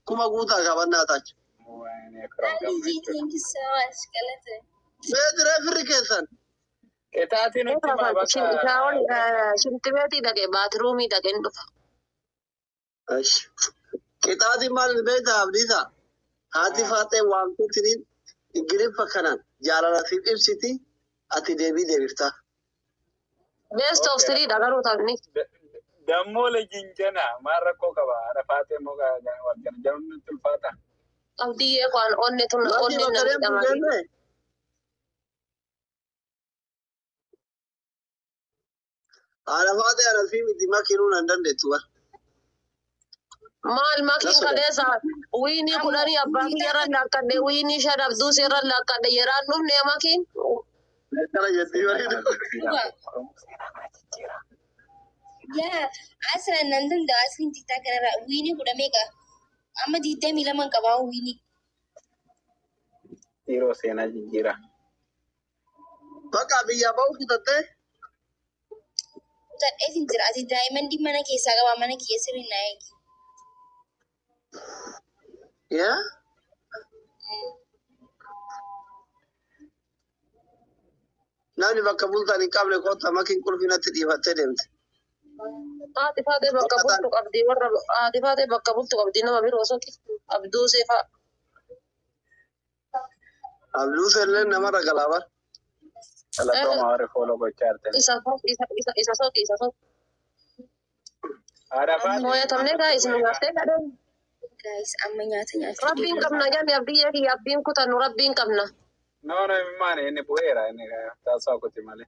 kuma guutaa qabannaa taacha. Waanee firaa Aliyyi gammachuu. thank you so much galata. Meetiree firri keessan. Qixaatiin nutti himaa bakka Shimtibeetii dhaqee baatiruumii dhaqee ni dhufa. Qixaatiin maal beektaa abdiisaa? Haati faaxee waamteetiin ingiliffa kanaan jaalala siif ibsiti ati deebii deebiftaa. Best of three dha garuu taphni. Dammoo lejinjana maal rakkoo qaba? Rafaatee immoo wal jala jaluun nutti ulfaata. Abdiyyee kwaan onne tun Matii onne bakka namni deemtu dhamaati. deemee? Haadha faaxee haadha miti makiinuu nan dandeettu bara. Maal makiin Nasoo. kaleessa wiinii 10 abbaa kiyyarra laakkadhe wiinii 5 abduu seerra laakkadhe yeraan dhufne makiin. Kana jettee bareedu. Dhugaa. Yaa asirra nan danda'a asiriin tiktaa kanarraa wiinii kudha meeqa? Amma 22 qabaa wiinii. Yeroo seenaa jijjiira. Bakka biyyaa ba'u kutattee Kutadheetiin jira. Ati daa'imman mana keessaa qabaa mana kiyya sirrii naa eegi. yaa namni bakka bultaan hin qabne kottaa makiin qulfii natti dhiifattee deemte. Haati faatee bakka bultu qabdi warra haati faatee bakka bultu qabdi nama biroo soqi abduu seefaa. Abduu sellee namarra galaa bara. Kallattooma warri fooloo gochaa jirtan. Isa isa isa isa soqi isa soqi. Haadha faatee. Mooyatamnee gaa isin nyaattee kadhan. Guys amma nyaata nyaachuu Rabbiin qabna jami abdiyyee kiyya abdiin kutannu rabbiin qabna. No, no, maani inni bu'eera inni taasisaa kuti malee.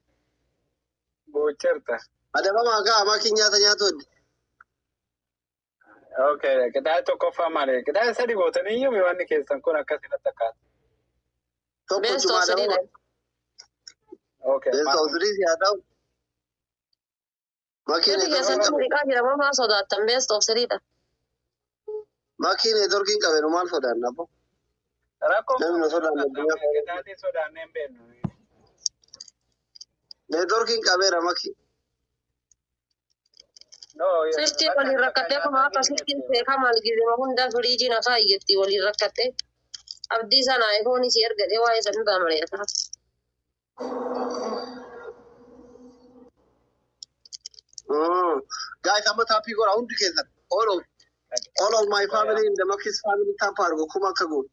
Bu'ucherta. Adabamaa kaa makiin nyaata nyaatu hodhi. Okay, qixaatii tokkoffaa maali? Qixaatii sadi gootanii iyyuu wanni keessan kun akkasinatti akkaata. Tokko Best cuma of three adabama. dha. Okay. Best of three si haa ta'u. Makiin Namni neetworkiin keessan qabe. dhiqaa jira moo maa sodaattan best of three dha. Makiin neetworkiin qabe nu maal sodaanna abbo? Rakkoo Namni nu sodaanne addunyaa kana. qixaatii sodaannee hin beeknu. Neetworkiin qabeera makiin. No, Silkii waliin rakkattee kuma akka silkiin beekamaan gizema hunda firiijii na kaayyetti waliin rakkattee abdii sana iPhone si ergadhee waa'ee san irraa mari'ata. Guys, amma taappii godhaa hundi keessan. All of my family in the Makis family tap argu kuma akka guutu.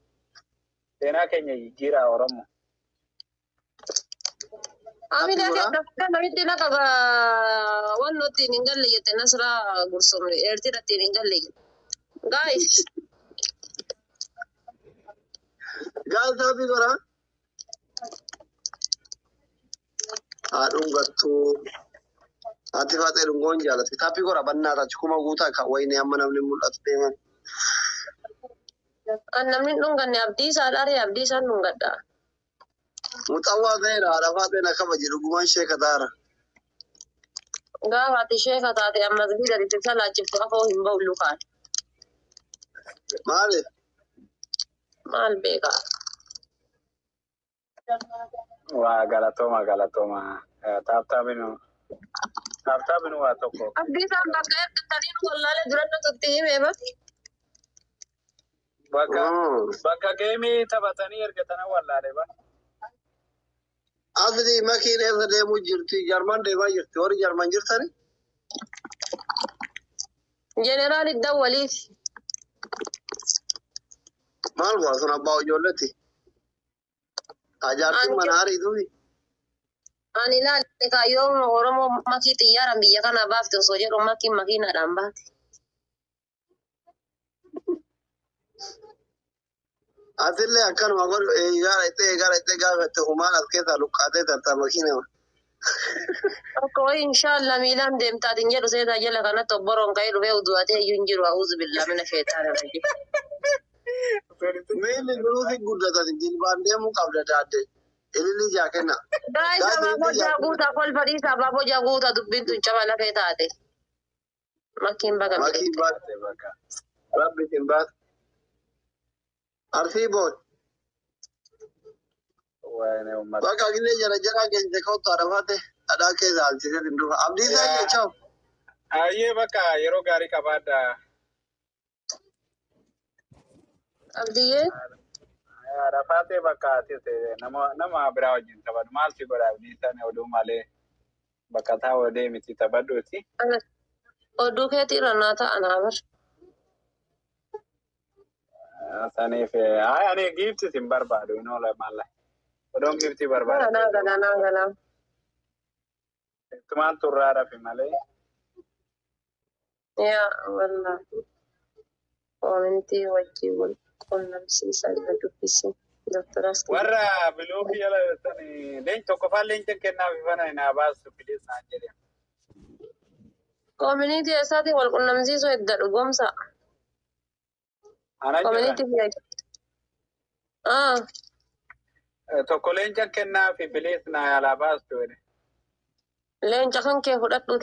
Seenaa keenya jijjiiraa Oromoo. Amina Taappii godhaa. kee namitti na qaba waan nuti hin galle jette nasraa gursumne eertiratti hin galle jette. Guys, Guys, taappii godhaa. Haa dhungattuu. Haati faaxee dhungoon jaalatti. Taappii godhaa bannaa taachi kuma guutaa kan wayini amma namni mul'atu deeman. an namni hin dhunganne abdii isaa dharee abdii isaan dhungadha. Muxawwaa ta'eera haadha faaxee na kabaje dhugumaan sheeka taara. Gaafa ati sheeka taate ammas bira itti salaachiftu afoo hin ba'u lukaan. Maaliif? Maal beekaa? Waa galatooma galatooma. Taaptaabinu taaptaabinu waa tokko. Abdii isaan bakka ergatanii nu wallaalee duranna tutti himee bas. Bakka bakka geemii taphatanii ergatanii wallaalee ba. Asli makiin eessa deemuu jirti? Jarman deemaa jirti. Warri Jarman jirtani? Jeneraal Dawwaliiti. Maal bu'aa sun abbaa ijoolletti? Ajaartiin mana hariituufi. Ani ilaalle kaayyoon Oromoo makii xiyyaaraan biyya kana baafte osoo jedhu makiin makiinaadhaan baate. Atillee akkanuma godhu eegaa ittee eegaa ittee gaafatte humaan as keessaa luqqaatee tarta makiinama. Tokko wayi inshaallah miilaan deemtaatiin jedhu seetaa jala kanatti obboroon ka'ee dhufee udu'atee iyyuu hin jiru. A'uuzu billaa mina sheexaana rajim. Miilli duruu si guddata jilbaan deemuu qabda daadde. Ililli jaa kenna. Gaa'is Daadde abaaboo ililli jaa jaa kenna. guutaa kolfa dhiisa abaaboo jaa guutaa dubbiin tun caba lafee taate. Makkiin baga Makii miliqxe. baate Bakka. rabbi sin baate. Arsii bood. Wayne uummata. Bakka gillee jara jara keessa kottu arafate dhadhaa keessa alchisee hin dhufa. Abdiisaa Yaa. jechaa. Ayyee bakka yeroo gaarii qabaadha. Abdiyyee Rafaatee bakka atis nama biraa wajjin taphadhu. Maal si godha abdiisaan oduu malee bakka taa'u deemiti taphadhuuti. Oduu keetii irra naa ta'a naa bar. Saniif ani giiftis hin barbaadu hin oola maalla. Odoon giiftii barbaadu. Naa galaa naa galaa. Ittumaan turraa rafi malee. Yaa wallaahi. Koomintii wajjin wal qunnamsiisaa jira dubbisi. Doktoras Warra biluukii jala sani leenci tokkoffaan leenca kennaaf ifana hin baasu bilis naan jedhe. Koominitii eessaatiin wal qunnamsiisuu edda dhugoomsa. Ana jira. Koominitii biyya. Ah, Tokko leenca kennaaf bilis naa yaalaa baastu jedhe. Leenca kan kee fudhadhuuti.